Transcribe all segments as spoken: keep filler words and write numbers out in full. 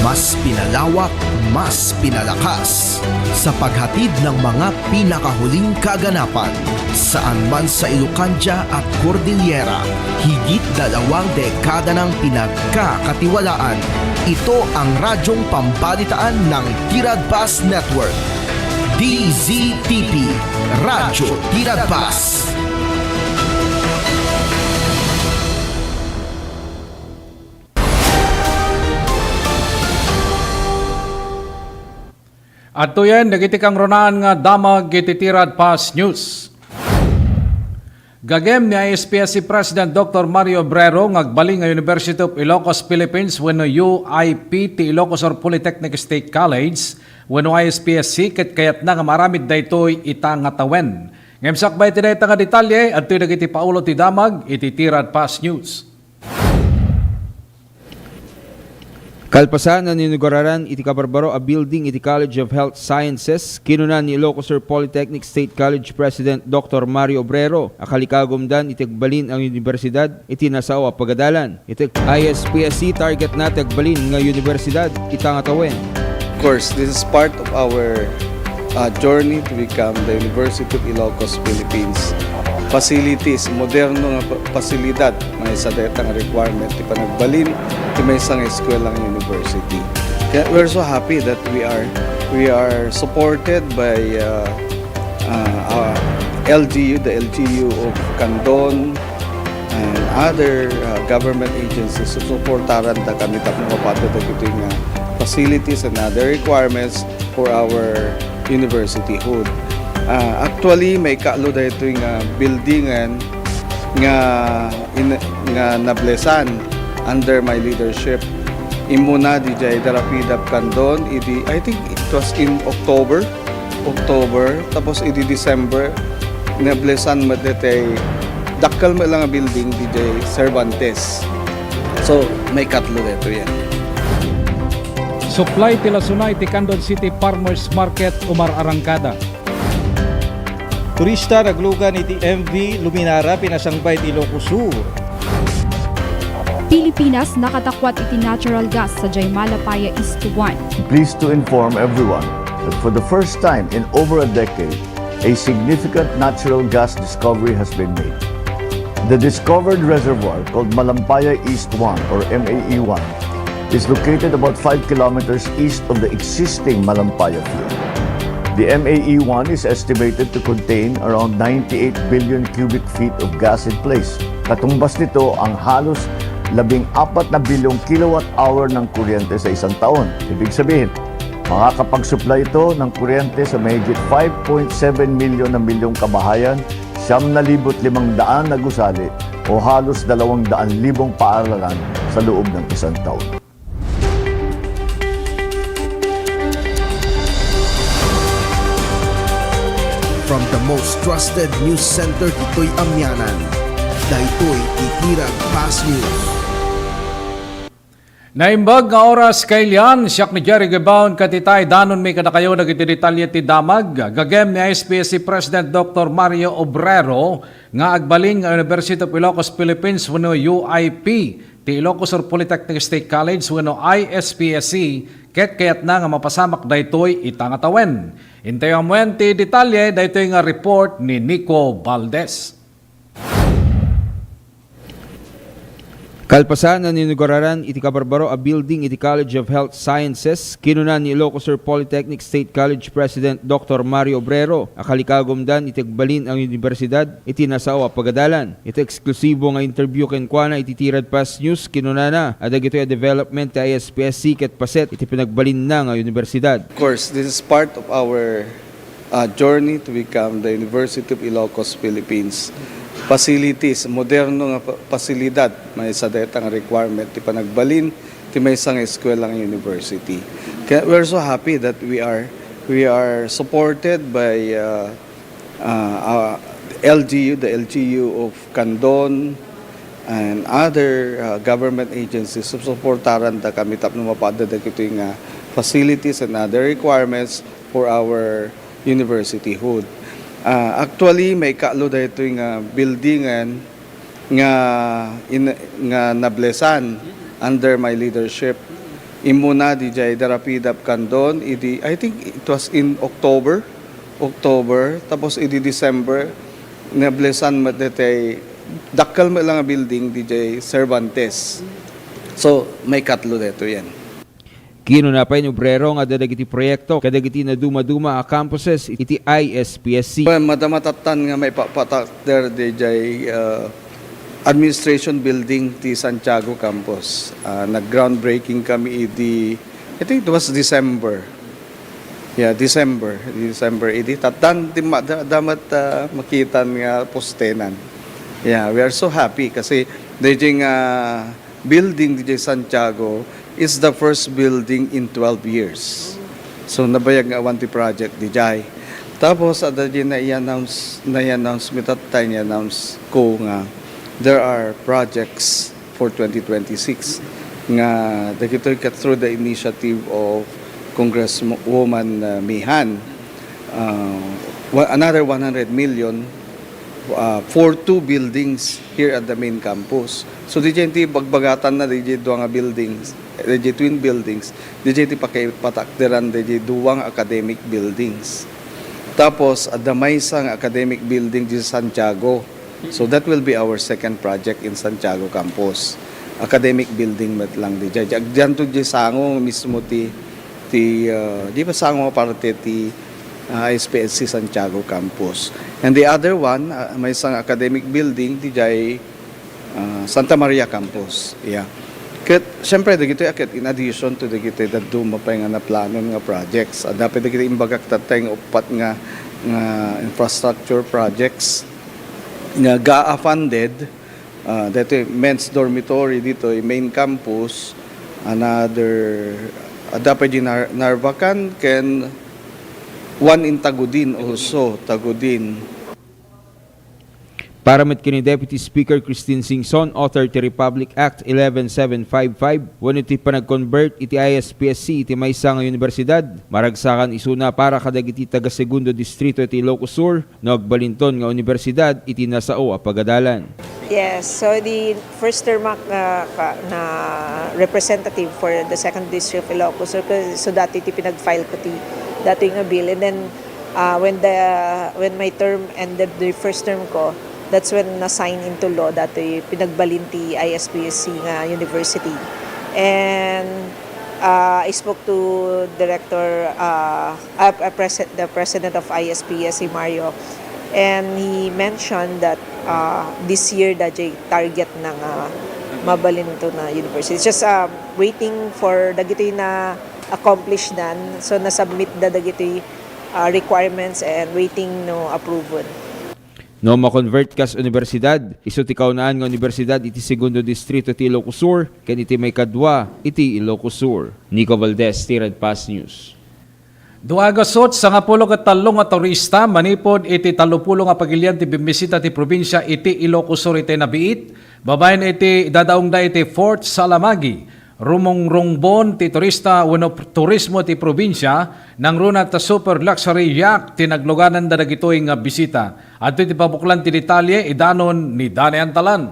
Mas pinalawak, mas pinalakas sa paghatid ng mga pinakahuling kaganapan. Saan man sa Ilocandia at Cordillera, higit dalawang dekada nang pinagkakatiwalaan. Ito ang radyong pambalitaan ng Tiradpas Network. D Z T P, Radyo Tiradpas. Adtoyen dagiti kangrunaan nga damag iti Tiradpas News. Gagem ni I S P S C President Doctor Mario Obrero nga agbalin nga University of Ilocos Philippines wenno U I P ti Ilocos Sur Polytechnic State College wenno I S P S C ket kayatna nga maaramid daytoy ita nga tawen. Ngem sakbay ti dayta nga detalye, adtoy dagiti paulo ti damag iti Tiradpas News. Kalpasan a inugararan iti kabarbaro a building iti College of Health Sciences, kinuna ni Ilocos Sur Polytechnic State College President Doctor Mario Obrero a kalikagumdan iti agbalin a universidad iti nasao a pagadalan. Iti I S P S C targetna ti agbalin nga universidad ita nga tawen. Of course, this is part of our uh, journey to become the University of Ilocos Philippines. Facilities, moderno nga pa- pasilidad, maysa dayta nga requirement ti panagbalin ti maysa nga eskwela nga university. Kaya we're so happy that we are we are supported by uh, uh, uh, L G U, the L G U of Candon, and other uh, government agencies. So, suportaran da kami tapno mapatay dagiti nga facilities and other requirements for our universityhood. Ah, actually, maikatlo daytoy nga buildingan nga in, nga nablesan under my leadership. Immuna didiay Darapidap Candon, idi, I think it was in October, October, tapos idi December, nablesan met daytoy dakkel met la nga building didiay Cervantes. So, maikatlo daytoy. Supply ti lasuna iti Candon City Farmers Market, Umar Arangkada. Turista naglugan iti M V Luminara, pinasangbay ti Ilocos Sur. Pilipinas nakatakwat iti natural gas sadiay Malapaya East one. Pleased to inform everyone that for the first time in over a decade, a significant natural gas discovery has been made. The discovered reservoir, called Malampaya East one or M A E one, is located about five kilometers east of the existing Malampaya field. The M A E one is estimated to contain around ninety-eight billion cubic feet of gas in place. Katumbas nito ang halos labing-apat na bilyong kilowatt hour ng kuryente sa isang taon. Ibig sabihin, makakapag-supply ito ng kuryente sa mahigit five point seven milyon na milyong kabahayan, siyam na libo't limang daan na gusali o halos dalawang daan libong paaralan sa loob ng isang taon. From the most trusted news center ditoy Amianan, daytoy ti Tiradpas News. Naimbag nga oras, kailian, siak ni Jerry Gibaon ket itay danonmi kadakayo dagiti detalye ti damag. Gagem ni I S P S C President Doctor Mario Obrero nga agbalin nga University of Ilocos Philippines wenno U I P ti Ilocos Sur Polytechnic State College wenno I S P S C ket kayatna nga mapasamak daytoy ita nga tawen. Intayo amuen ti detalye daytoy nga report ni Nico Valdez. Kalpasan a inugararan iti kabarbaro a building iti College of Health Sciences, kinuna ni Ilocos Sur Polytechnic State College President Doctor Mario Obrero a kalikagumdan iti agbalin a universidad iti nasao a pagadalan. Iti eksklusibo nga interview kenkuana iti Tiradpas News, kinunana a dagitoy a development ti I S P S C ket paset iti pinagbalinna nga universidad. Of course, this is part of our uh, journey to become the University of Ilocos Philippines. Facilities, moderno nga pa- pasilidad, maysa dayta nga requirement ti panagbalin ti maysa nga eskwela nga university. Kaya we're so happy that we are we are supported by uh, uh, uh, L G U, the L G U of Candon, and other uh, government agencies. Suportaran da kami tapno mapaadda dagitoy nga facilities and other requirements for our universityhood. Ah, actually, maikatlo daytoy nga buildingan nga in, nga nablesan under my leadership. Immuna dijay The Rapid of Candon, idi, I think it was in October, October, tapos idi December, nablesan met detay, dakkel met lang a building dijay Cervantes. So, maikatlo detoy. Kinuna pay ni obrero nga adda dagiti proyekto kadagiti nadumaduma a campuses iti I S P S C. Well, madama tattan nga maipapatakder dijay, uh, administration building ti Santiago campus. Ah, nag-groundbreaking kami idi, I think it was December. Yeah, December. December idi. Tattan ti ma-, da-, damat, ah, makitan nga postenan. Yeah, we are so happy kasi dijay nga building dijay Santiago is the first building in twelve years. So, nabayag nga awan ti project dijay. Tapos, adda dijay nai-announce, nai-announce mi tattay, ni-announce ko nga there are projects for twenty twenty-six nga dagitoy ket through the initiative of Congresswoman, uh, Mihan, uh, wa-, another one hundred million, uh, for two buildings here at the main campus. So, dijay ti bagbagatanna, dijay dua nga buildings, dijay twin buildings, dijay ti pakaipatakderan, dijay dua nga academic buildings. Tapos, adda maysa nga academic building di Santiago. So, that will be our second project in Santiago campus. Academic building met lang dijay. Diay, dianto dijay sango mismo ti, ti, ah, di ba sango nga parte ti, ah, I S P S C Santiago campus. And the other one, ah, maysa nga academic building, dijay, ah, Santa Maria campus. Yeah. Ket, siyempre, dagitoy a ket in addition to dagitoy dadduma pay nga naplanon nga projects. Adda pay dagiti imbagak tattay nga uppat nga, nga infrastructure projects nga gaa funded, ah, detoy men's dormitory ditoy main campus, another, adda pay di Nar-, Narvacan, ken one in Tagudin also, Tagudin. Para met ken ni Deputy Speaker Christine Singson, author ti Republic Act eleven seven five five, wenno ti panag-convert iti I S P S C iti maysa nga universidad, maragsakan isuna para kadagiti taga-Segundo Distrito iti Ilocos Sur, no agbalinton nga universidad iti nasao a pagadalan. Yes, so the first term ak-, ah, ka-, na representative for the Second District of Ilocos Sur, so dati ti pinag-file ko ti dati nga bill. And then, ah, when the, when my term ended, the first term ko, that's when na-sign into law dati pinagbalin ti I S P S C nga university. And, ah, I spoke to Director, ah, uh, uh, presi-, the president of I S P S, si Mario, and he mentioned that, uh, this year, daydiay target na nga mabalin to na university. It's just, um, waiting for dagitoy na accomplish dan. So, na-submit da dagitoy, uh, requirements and waiting no approval. No ma-convert kas universidad, isu ti kaunaan nga universidad iti Segundo Distrito ti Ilocos Sur ken iti maikadua iti Ilocos Sur. Nico Valdez, ti Radpas News. Dua a gasut, sangapulo ket tallo nga turista manipud iti tallopulo nga pagilian ti bimmisita ti probinsia iti Ilocos Sur iti nabiit, babaen iti dadaongda iti Fort Salamagi. Rumungrungbon ti turista wenno pr-, turismo ti probinsia, nangruna ta super luxury yacht ti naglugananda dagitoy nga bisita. Adtoy ti pabuklan ti detalye, idanon ni Dane Antalan.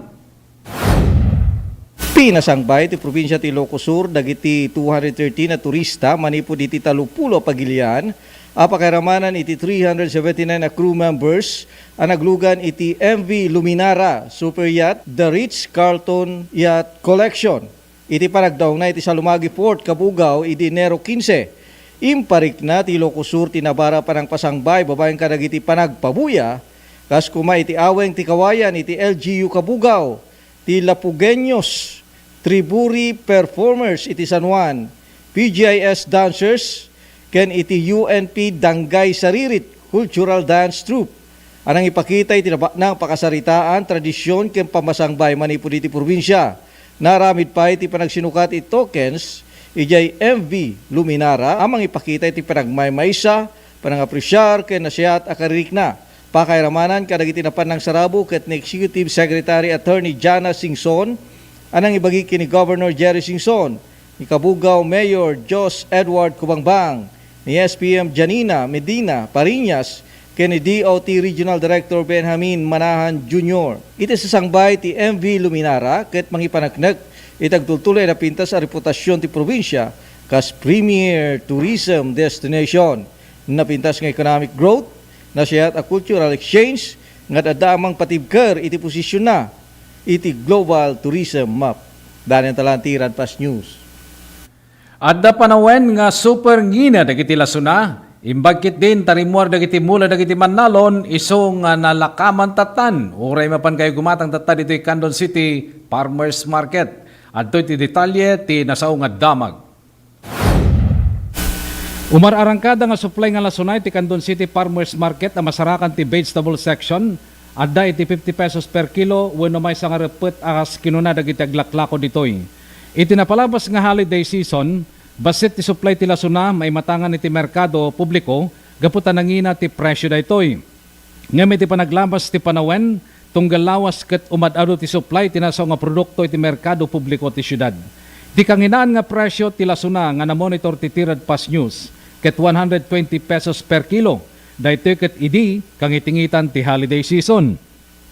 Pinasangbay ti probinsia ti Ilocos Sur dagiti two hundred thirteen a turista manipud iti tallopulo a pagilian a pakairamanan iti three hundred seventy-nine a crew members a naglugan iti M V Luminara super yacht, The Ritz-Carlton Yacht Collection, iti panagdaongna iti Salumagi Fort, Cabugao, idi Enero kinse. Imparikna ti Ilocos Sur ti nabara panangpasangbay babaen kadagiti panagpabuya, kas koma iti Aweng ti Kawayan iti L G U Cabugao, ti Lapugueños, Triburi Performers iti San Juan, P G I S Dancers, ken iti U N P Dangay Saririt Cultural Dance Troupe a nangipakita iti nabaanang pakasaritaan, tradision, ken pammasangbay manipud iti probinsia. Naaramid pay ti panagsinukat iti tokens idiay M V Luminara a mangipakita iti panagmaymaysa, panangapresiar, ken nasayaat a karirikna. Pakairamanan kadagiti napan nangsarabo ket ni Executive Secretary Attorney Jana Singson a nangibagi ken ni Governor Jerry Singson, ni Cabugao Mayor Jos Edward Cubangbang, ni S P M Janina Medina Pariñas, ken ni D O T Regional Director Benjamin Manahan Junior. Iti sasangbay ti M V Luminara ket mangipaneknek Iti agtultuloy a napintas a reputasion ti probinsia kas premier tourism destination, napintas nga economic growth, nasayaat a cultural exchange, nga adda a mangpatibker iti posisionna iti global tourism map. Daniel Talanti, Radpas News. Adda panawen nga super ngina dagiti lasona. Imbag ketdin ta rimmuar dagiti mula dagiti mannalon, isu nga nalakaman tattan. Uray mapan kayo gumatang tatta ditoy Candon City Farmers Market. Adtoy ti detalye ti nasao nga damag. Umar-arangkada nga supply nga lasona iti Candon City Farmers Market a masarakan ti vegetable section. Adda iti fifty pesos per kilo wenno maysa nga reppet a kas kinuna dagiti aglaklako ditoy. Iti napalabas nga holiday season, bassit ti supply ti lasona maimatangan iti merkado publiko gapu ta nangina ti presio daytoy. Ngem iti panaglabas ti panawen, tunggal lawas ket umad-adu ti supply ti nasao nga produkto iti merkado publiko ti siudad. Ti kanginaan nga presio ti lasona nga namonitor ti Tirad Pas News ket one hundred twenty pesos per kilo. Daytoy ket idi kangitingitan ti holiday season.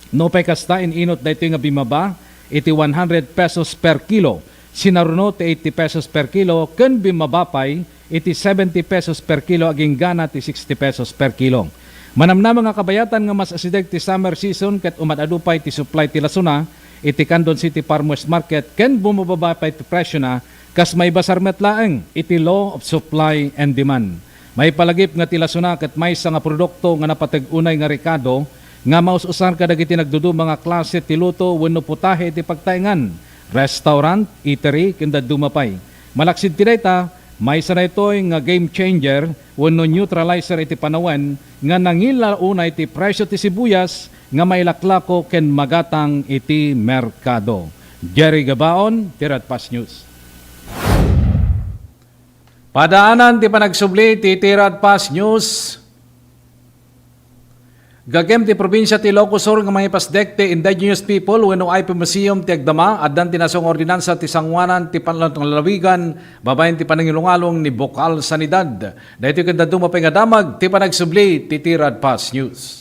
Nupay kasta, in-inut daytoy nga bimmaba iti one hundred pesos per kilo, sinaruno ti eighty pesos per kilo, ken bimmaba pay iti seventy pesos per kilo agingga na ti sixty pesos per kilo. Manamnama nga kabayatan nga mas asideg ti summer season ket umad-adu pay ti supply ti lasona iti Candon City Farmers Market ken bumababa pay ti presyo na kas maibasar met laeng iti law of supply and demand. Maipalagip nga ti lasona ket maysa nga produkto nga napateg unay nga rekado nga maus-usar kadagiti nagduduma nga klase ti luto wenno putahe iti pagtaengan, restaurant, eatery, ken dadduma pay. Malaksid ti dayta, maysa daytoy nga game changer wenno neutralizer iti panawen nga nangila unay ti presyo ti sibuyas nga mailaklako ken magatang iti merkado. Jerry Gabaon, Tiradpas News. Padaanan ti panagsubli ti Tiradpas News. Gagem ti probinsia ti Ilocos Sur nga mangipasdek ti Indigenous People wenno I P Museum ti agdama, addan ti nasao nga ordinansa ti sanguanan ti panlalawigan babaen ti panangilungalong ni Bokal Sanidad. Daytoy ken dadduma pay nga damag ti panagsubli ti Tiradpas News.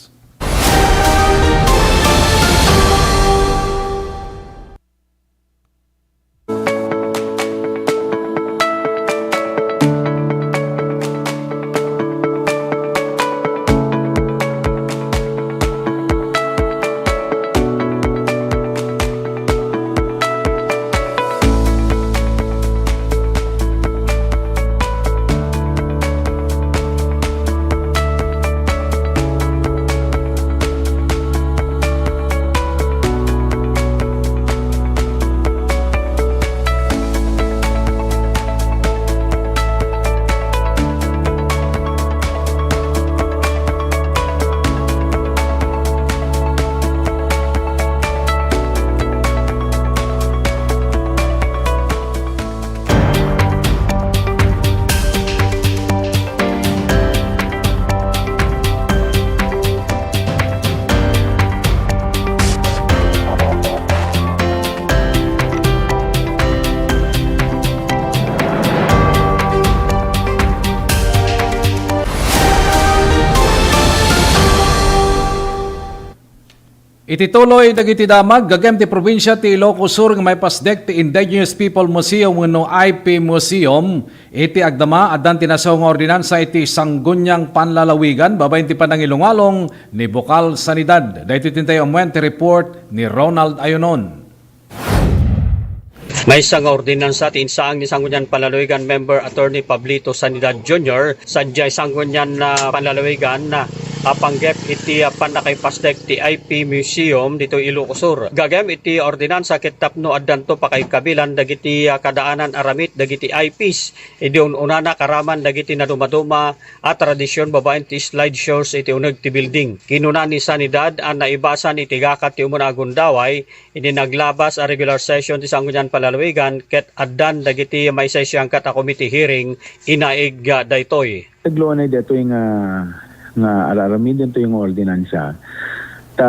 Iti tuloy dagiti damag, gagem ti probinsia ti Ilocos Sur nga maipasdek ti Indigenous People Museum wenno I P Museum. Iti agdama, addan ti nasao nga ordinansa iti Sangguniang Panlalawigan babaen ti panangilungalong ni Bokal Sanidad. Daytoy ti intayo ammoen ti report ni Ronald Ayonon. Maysa nga ordinansa ti insaang ni Sangguniang Panlalawigan member Attorney Pablito Sanidad Junior, sadiay Sangguniang, ah, Panlalawigan, ah, a panggep iti, ah, pannakaipasdek ti I P Museum ditoy Ilocos Sur. Gagem iti ordinansa ket tapno addanto pakaikabilan dagiti, ah, kadaanan a ramit dagiti I Ps idi un-unana karaman dagiti nadumaduma a tradision babaen ti slide shows iti uneg ti building. Kinuna ni Sanidad a naibasan iti gakat ti umuna a gundaway, idi naglabas a regular session ti Sangguniang Panlalawigan ket addan dagiti maisaysayaangkat a committee hearing inaig daytoy. Tagluanay daytoy nga, nga ar-aramiden toy nga ordinansa. Ta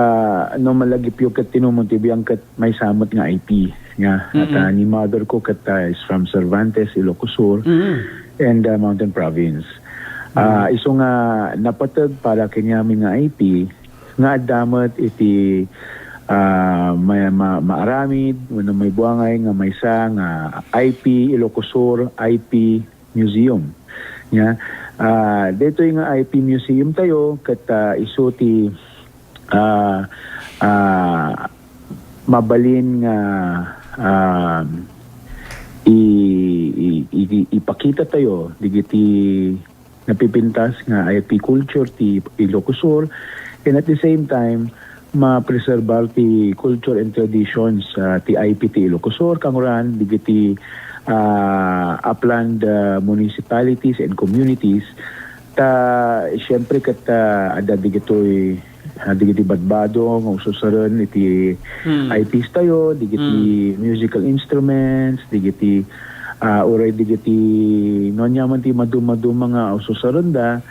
no malagipyo ket tinumon ti biang ket maysa met nga I P nga. Mm-mm. At, ah, ni mother ko ket, ah, is from Cervantes, Ilocos Sur, Mm. and, ah, Mountain Province. Ah, Mm. isu nga napateg para ken amin nga I P nga adda met iti, ah, may ma-, maaramid wenno maibuangay nga maysa nga I P Ilocos Sur, I P Museum. Nya, ah, daytoy nga I P Museum tayo ket, ah, isu ti, ah, ah, mabalin nga, ah, i-, i-, i-, ipakita tayo dagiti napipintas nga I P culture ti Ilocos Sur, and at the same time, mapreserbar ti culture and traditions, ah, ti I P ti Ilocos Sur, kangraan, dagiti, ah, upland, ah, municipalities and communities. Ta, siyempre, ket, ah, adda dagitoy, ah, dagiti badbado nga ususaren iti Hmm. I Ps tayo, dagiti Hmm. musical instruments, dagiti, ah, uray dagiti no ania man ti maduma-duma nga ususarenda,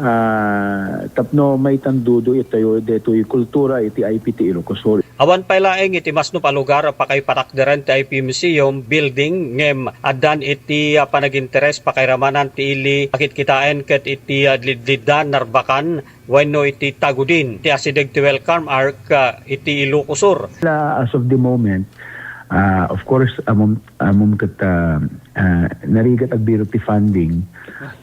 ah, tapno maitandudo itayo daytoy kultura iti I P ti Ilocos Sur. Awan pay laeng iti masnop a lugar a pakaipatakderen ti I P Museum building, ngem addan iti, ah, panaginteres pakairamanan ti ili a kitkitaen ket iti, ah, Lidlidda, Narvacan, wenno iti Tagudin, ti asideg ti Welcome Arch, ah, iti Ilocos Sur. La, as of the moment, ah, of course, ammom, ammom ket, ah, ah, narigat agbirok ti funding.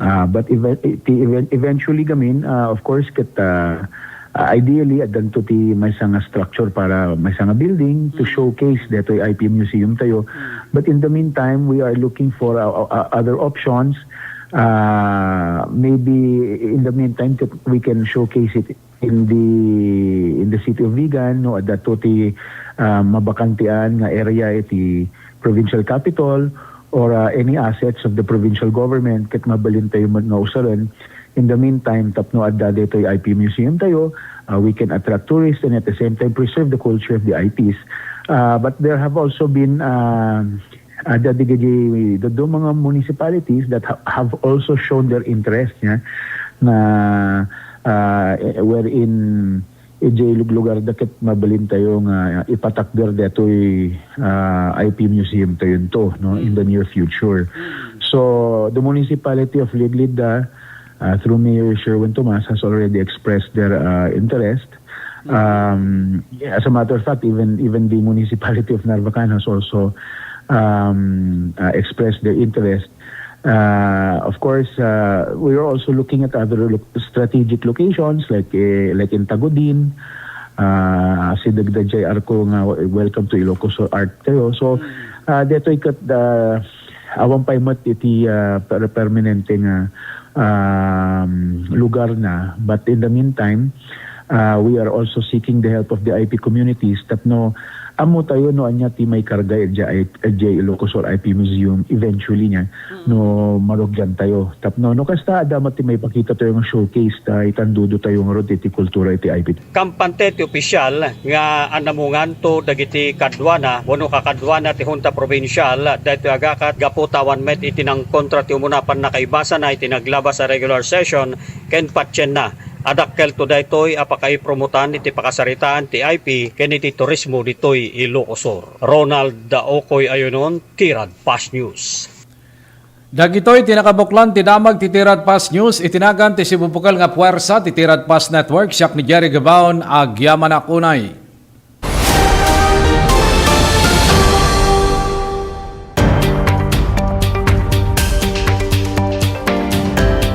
Ah, but even, ti even, eventually gamin, ah, of course, ket, ah, ah, ideally, addanto ti maysa nga structure para maysa nga building to Mm. showcase daytoy I P Museum tayo. Mm. But in the meantime, we are looking for, uh, uh, other options. Ah, maybe in the meantime, ket we can showcase it in the, in the city of Vigan, no, adda to ti, ah, mabakantian nga area iti provincial capital or, ah, any assets of the provincial government ket mabalin tayo met nga usaren. In the meantime, tapno adda daytoy I P museum tayo, ah, we can attract tourists and at the same time preserve the culture of the I Ps. Ah, but there have also been, ah, adda dagiti dadduma nga municipalities that ha-, have also shown their interest, nya, na, ah, eh, wherein idiay luglugarda ket mabalin tayo nga ipatakder daytoy, ah, I P museum tayonto, no, in the near future. So, the municipality of Ligligda, ah, through Mayor Sherwin Tomas, has already expressed their, ah, interest. Um, yeah, as a matter of fact, even, even the municipality of Narvacan has also, um, ah, expressed their interest. Uh, of course, uh, we are also looking at other lo-, strategic locations like, eh, like in Tagudin, uh, asideg daydiay arko nga Welcome to Ilocos Sur Arch tayo. So, uh, daytoy ket, uh, awan pay met iti, uh, per-, permanente nga, um, lugar na. But in the meantime, uh, we are also seeking the help of the I P communities tapno ammo tayo no ania ti maikarga idiay, idiay Ilocos Sur I P Museum eventually, nya, no marugian tayo. Tapno, no kasta, adda met ti maipakita tayo nga showcase ta itandudo tayo ngarud iti kultura iti I P. Kampante ti opisyal nga anamunganto dagiti kaduana wenno kakaduana ti Hunta Probinsial daytoy agakat gapu ta awan met iti nangkontra ti umuna a pannakaibasana iti naglabas a regular session ken patienna. Adakkelto daytoy a pakaipromotan iti pakasaritaan ti I P ken iti turismo ditoy Ilocos Sur. Ronald Daokoy Ayunon, Tirad Fast News. Dagitoy ti nakabuklan ti damag ti Tirad Fast News iti nagan ti Cebu Bukal nga Puwersa ti Tirad Fast Network. Siak ni Jerry Gabaon, agyamanak unay.